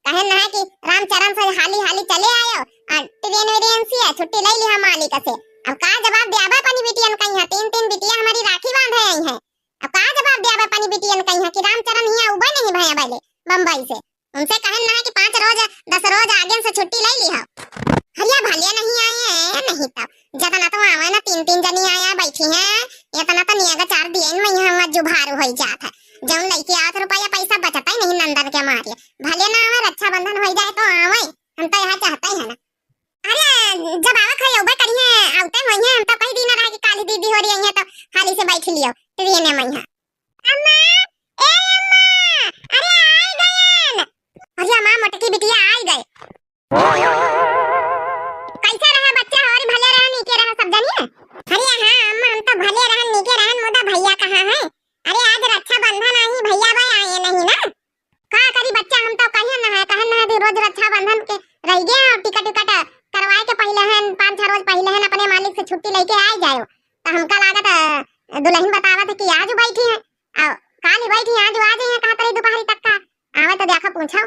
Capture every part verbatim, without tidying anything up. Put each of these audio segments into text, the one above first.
कहेन ना कि रामचरण से हाली हाली चले आयो, आ ट्रेन व्रेन से छुट्टी लइ लिहा मालिक से। अब का जवाब देबे अपनी बिटियन कइहाँ, तीन तीन बिटिया हमरी राखी बांधे आई हैं। अब का जवाब देबे अपनी बिटियन कइहाँ कि रामचरण हियाँ उबे नहीं भया बले बम्बई से। उनसे कहेन ना कि पाँच रोज, दस रोज आगे से छुट्टी लइ लिहा। हरिया भले नहीं आए हैं, नहीं तो जतना तो आवे ना, तीन तीन जनी आया बैठी हैं, इतना तो निया का चार दिए में यहाँ जुभारू होई जात है। जौन लइके आवत रुपया पैसा बचता ही नहीं नंदन के मारे। भले ना आवे, रक्षाबंधन होई जाए तो आवे, हम तो यहाँ चाहते हैं ना। अरे जब आवे खई उबे करिए, आवते होइए, हम तो कही दीना रहा कि काली दीदी होरी आई है तो हाली से बैठ लियो ट्रेन में यहाँ। अम्मा, ए अम्मा, अरे आई गयन। अरे अम्मा, मोटकी बिटिया आई गए। कैसे रहे बच्चा होरी, भले रहन, नीके रहे सब जनिए? अरे हाँ अम्मा, हम तो भले रहन, नीके रहन, मुदा भैया कहाँ है? अरे आज रक्षाबंधन आई, भैया भाई आए नहीं ना। का करी बच्चा, हम तो कहे ना है, कहे ना है कि रोज रक्षाबंधन के रह गए और टिकट विकट करवाए के पहले हैं, पाँच छह रोज पहले हैं अपने मालिक से छुट्टी लेके आ जाओ। तो हमका लागत, अ, दुल्हन बतावत है कि आज बैठी है, और काल ही बैठी है, आज आ जाइए, कहा तरी दोपहरी तक का आवे तो देखा पूछो।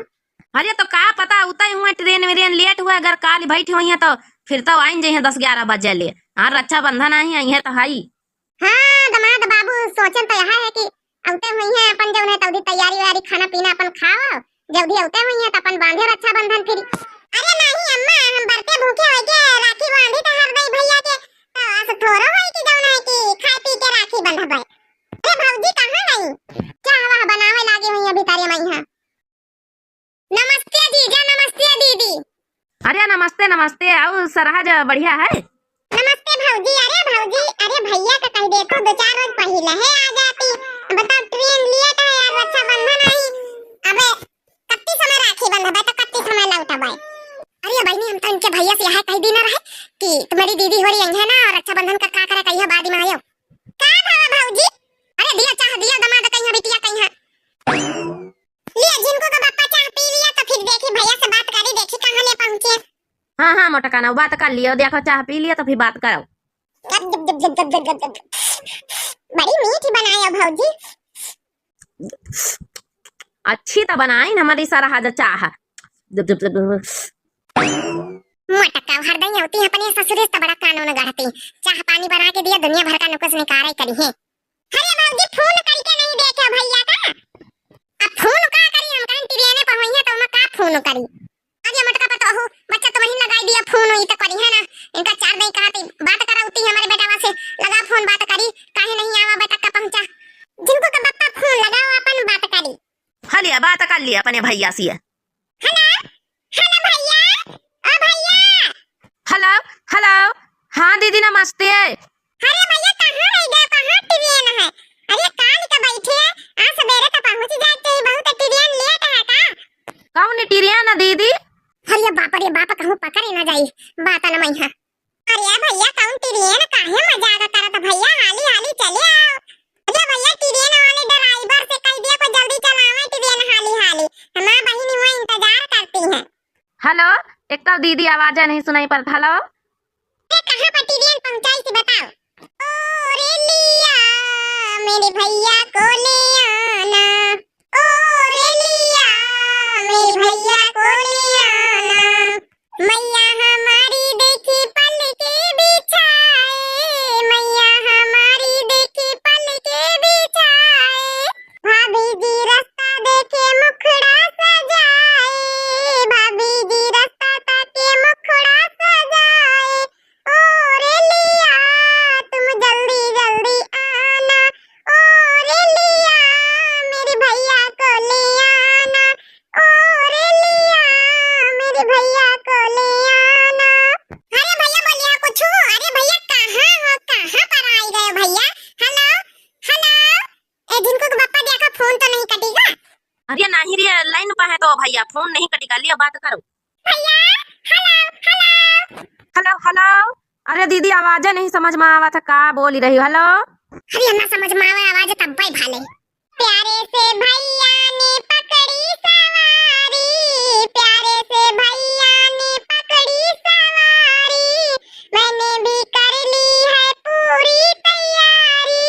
अरे तो का पता, उतई हुए ट्रेन व्रेन लेट हुआ, अगर काल बैठी हुई है तो फिर तो आइन जाइए दस ग्यारह बजे ले। हाँ, रक्षाबंधन आई है, आई है तो हई। हाँ, दमाद बाबू सोचन तो यह है कि अउते हुई हैं अपन जौन है तौदी तैयारी वैयारी खाना पीना अपन खाओ, जल्दी अउते हुई हैं तो अपन बांधे रक्षाबंधन फिर। अरे नहीं अम्मा, हम बरते भूखे होई के राखी बांधी तो हर दई भैया के, तो अस थोरो होई कि जौन है कि खाए पी के राखी बंधबे। अरे भौजी कहाँ गई? चाह वाह बनावे लागे हुई अभी तारे मई है। नमस्ते जीजा, नमस्ते दीदी। अरे नमस्ते, नमस्ते। आउ सरहज बढ़िया है? नमस्ते भौजी। अरे भौजी, अरे भैया का कह देतो, दो चार रोज पहिले है आ जाती। बताओ ट्रेन लेट है यार, रक्षाबंधन आई। अबे कत्ती समय राखी बंधबे तो कत्ती समय लौटबे? अरे बहनी, हम तो इनके भैया से यह कह दीना रहे कि तुम्हारी दीदी होरी आई है ना, और रक्षाबंधन का का करे कहिया बाद में आयो। का भावा भौजी? अरे दिया चाह दिया, दमाद कहिया, बिटिया कहिया। लिया, झिनको का बप्पा चाह पी लिया तो फिर देखी भैया से बात करी, देखी कहाँ ले पहुँचे। हाँ, हाँ, मोटका ना, बात कर लियो, देखो चाह पी लियो तो फिर बात करो। गप, गप, गप। बड़ी मीठी बनाए हो भौजी। अच्छी तो बनाइन हमरी सरहज चाह। गप, गप, गप, गप। मोटका हरदई अउती है अपने ससुरे से तो बड़ा कानून गढ़ती। चाह पानी बना के दिया, दुनिया भर का नुकुस निकारे करी है। अरे भौजी, फोन करके नहीं देखे भैया का? अब फोन का करी, हम कहें ट्रेने पर होइहैं तो हम का फोन करी? अरे मोटका पतोहू, बच्चा तो वहीं लगाई दिया फोन, ई तो करी है ना। इनका चार दई कहती बात कराउती हमरे बेटवा से, लगा फोन बात करी, काहे नहीं आवा बेटा का पहुँचा। झिनको का बप्पा फोन लगाओ अपन बात करी। हलिया बात कर लिया अपने भैया से। हेलो, हेलो भैया, ओ भैया। हेलो, हेलो, हाँ दीदी नमस्ते। अरे भैया कहाँ रह गया, कहाँ ट्रेन है? अरे काल का बैठे, आज सवेरे तो पहुँच जाए चाहिए, बहुत ट्रेन लेट है का? कौन ट्रेन है दीदी? अरे बाप रे बाप, कहूँ पकड़े ना जाई, बात न मई है। अरे भैया कौन ट्रेन, काहे मजाक करत भैया, हाली हाली चले आओ। अरे भैया ट्रेन वाले ड्राइवर से कह दिया कोई जल्दी चलावे ट्रेन हाली हाली, हमार बहिनी हुआ इंतजार करती हैं। हेलो, एक तो दीदी आवाज नहीं सुनाई पड़त। हेलो। ए, कहाँ पर ट्रेन पहुँचाई से बताओ। ओ रेलिया, मेरे भैया को ले आना। ओ रेलिया, मेरे भैया को ले आना। मैया हमारी देखी पल के बिछाए, मैया हमारी देखी पल के बिछाए। भाभी जी रास्ता देखे मुखड़ा सजाए, भाभी जी रास्ता ताके मुखड़ा सजाए। ओ रेलिया तुम जल्दी जल्दी आना, ओ रेलिया मेरे भैया को ले आना, ओ रेलिया मेरे भैया को ले आना। अरे भैया बोलिया कुछ, अरे भैया कहाँ हो, कहाँ पर आई गए भैया? हेलो, हेलो। ए, झिनको के बप्पा देखा, फोन तो नहीं कटेगा? अरे नहीं रे, लाइन पे है तो भैया, फोन नहीं कटेगा, लियो बात करो। भैया, हेलो, हेलो। हेलो, हेलो। अरे दीदी, आवाजे नहीं समझ में आवा था, का बोली रही हो? हेलो। अरे ना समझ में आवे आवाज तब भाई भाले। प्यारे से भैया ने पकड़ी सवारी, प्यारे से भैया ने पकड़ी सवारी, मैंने भी कर ली है पूरी तैयारी,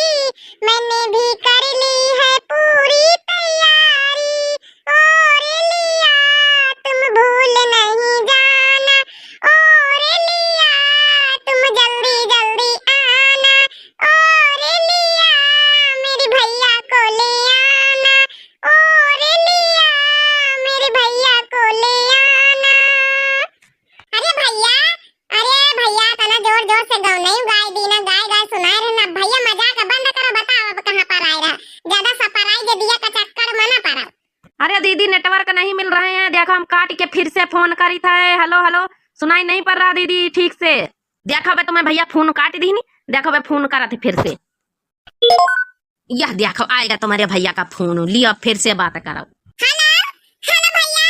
मैंने भी कर ली है पूरी तैयारी। ओ रेलिया, फोन करी था, हेलो हेलो, सुनाई नहीं पड़ रहा दीदी ठीक से। देखो बे तुम्हें भैया फोन काट दीनी, देखो बे फोन करत है फिर से। यह देखो आएगा तुम्हारे भैया का फोन, लियो फिर से बात करो। हेलो, हेलो भैया।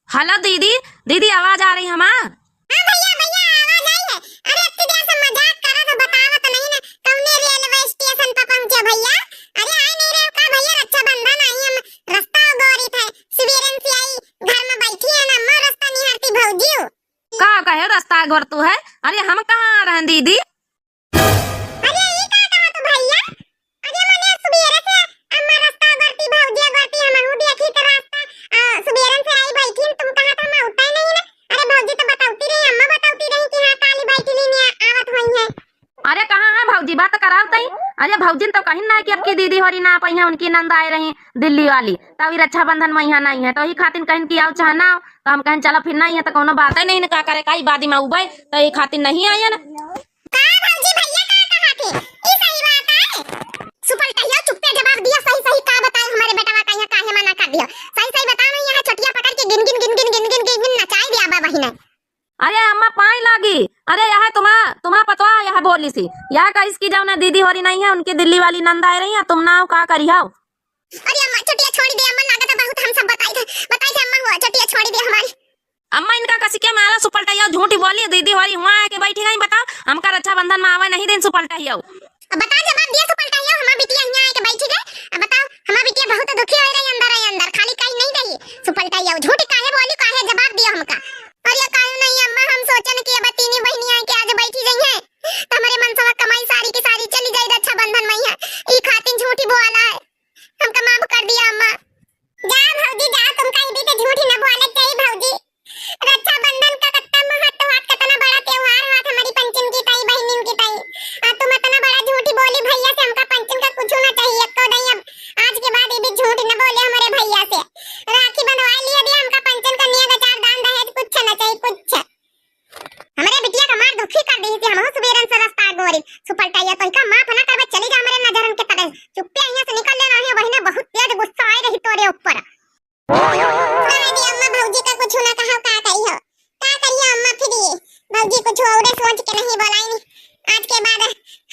हेलो दीदी, दीदी आवाज आ रही है हमार? हाँ भैया, भैया आवाज आई है। अरे अत्ती देर से मजाक करा तो बतावा तो नहीं ना, कौने रेलवे स्टेशन पर पहुँचे भैया? अरे आए नहीं रहे का भैया, रक्षाबंधन आई, हम रस्ता गोरी थे, सुबेरन से आई, घर में बैठी है ना, अम्मा रस्ता निहारती भौजी। का कहे रस्ता गोर तू है? अरे हम कहाँ आ रहे हैं दीदी? अरे ई का कहा तू भैया? अरे मने सुबेरे से अम्मा रस्ता गोरती भौजी गोरती, हमहू देखी त रस्ता, आ, सुबेरन से आई बैठी, तुम कहा था हम उठे नहीं ना। अरे भौजी तो बतौती रही, अम्मा बतौती रही कि हाँ काली बैठी नहीं आवत हुई है। अरे कहाँ है भौजी, बात कराओ तई। अरे भौजी तो कहीं ना कि अब की दीदी होरी ना पई है, उनकी नंद आए रही दिल्ली वाली, तब ई रक्षाबंधन में यहाँ नहीं है, तो ही खातिन कहीं कि आओ चाहे ना आओ, तो हम कहीं चलो फिर नहीं है तो कोनो बात ही नहीं ना, का करे का ई बादी में उबे, तो ई खातिन नहीं आए ना। का भौजी भैया का कहा थे? ई सही बात है। सुपलटहिया चुप्पे जवाब दिया, सही सही का बताए हमारे बेटवा का यहाँ काहे मना कर दिया? सही सही बताओ नहीं, यहाँ चटिया पकड़ के गिन गिन गिन गिन गिन गिन गिन गिन नचाई दिया बा बहिने। अरे अम्मा पाई लागी, अरे यह तुम्हा तुम्हा पतवा यह बोली सी, यह कहिस कि जौन दीदी होरी नहीं है, उनकी दिल्ली वाली नंद आए रही है, तुम ना आओ का करी हो? अरे अम्मा चटिया छोड़ी दे अम्मा, लागत है बहुत हम सब बताई थे, बताई थे अम्मा हुआ चटिया छोड़ी दे हमारी। अम्मा इनका कसी के मारा सुपलटहिया, झूठी बोली, दीदी होरी हुआ आके बैठी गई, बताओ हमका रक्षाबंधन में आवे नहीं दिन सुपलटहिया। अब बताओ जवाब दिया सुपलटहिया, हमार बिटिया यहाँ आके बैठी गई, अब बताओ हमार बिटिया बहुत दुखी हो रही अंदर है अंदर, खाली कहीं नहीं रही सुपलटहिया, झूठी काहे बोली, काहे जवाब दिया हमका। अरे काहे नहीं अम्मा, हम सोचन कि अब तीनी बहिनी आके आज बैठी गई है तो हमारे मनसवा कमाई सारी की सारी चली जाई रक्षाबंधन में है, ई खातिन झूठी बोला है, हमका माफ कर दिया अम्मा। जा भौजी जा, तुमका ई बीते झूठी न बोले चाहिए भौजी। रक्षाबंधन का कितना महत्व होत, कितना बड़ा त्योहार होत हमारी पंचन की ताई, बहिनिन की ताई। आ तुम इतना बड़ा झूठी बोली भैया से, हमका पंचन का कुछ ना चाहिए, एको नहीं। अब आज के बाद ये भी झूठ न बोले हमारे भैया से। राखी बंधवा लिया दिया, हमका पंचन का नेग अचार दान दहेज कुछ ना चाहिए, कुछ। हमरे बिटिया का मार दुखी कर दी थी, हमहू सुबेरन से रस्ता गोरी। सुपलटहिया तो इनका माफ ना करबे, चली जा हमरे नजरन के तले। चुप्पे यहाँ से निकल ले रही, वही ना बहुत तेज गुस्सा आई रही तोरे ऊपर। अरे अम्मा भौजी का कुछ ना कहा, का करी हो, का करी हो अम्मा, फिर ये भौजी कुछ और सोच के नहीं बोलाई नहीं। आज के बाद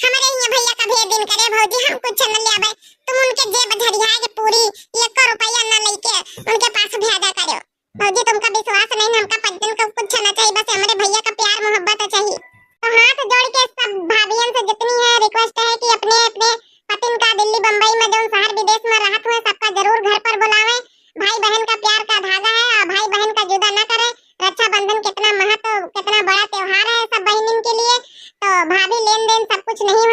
हमरे यहाँ भैया का भेद दिन करे भौजी, हम कुछ न ले आवे। तुम उनके जेब झरिया के पूरी एक रुपया न लेके उनके पास भेजा करो। भौजी तुमका विश्वास नहीं, हमका पंचन का कुछ ना चाहिए, बस हमरे भैया का प्यार मोहब्बत चाहिए। तो हाथ जोड़ के सब भाभियन से जितनी है रिक्वेस्ट है कि अपने अपने पतिन का दिल्ली बम्बई में जौन शहर विदेश में रहत हुए सबका जरूर घर पर बुलावें। भाई बहन का प्यार का धागा है और भाई बहन का जुदा ना करें। रक्षाबंधन कितना महत्व, कितना बड़ा त्योहार है सब बहिनिन के लिए। तो भाभी लेन देन सब कुछ नहीं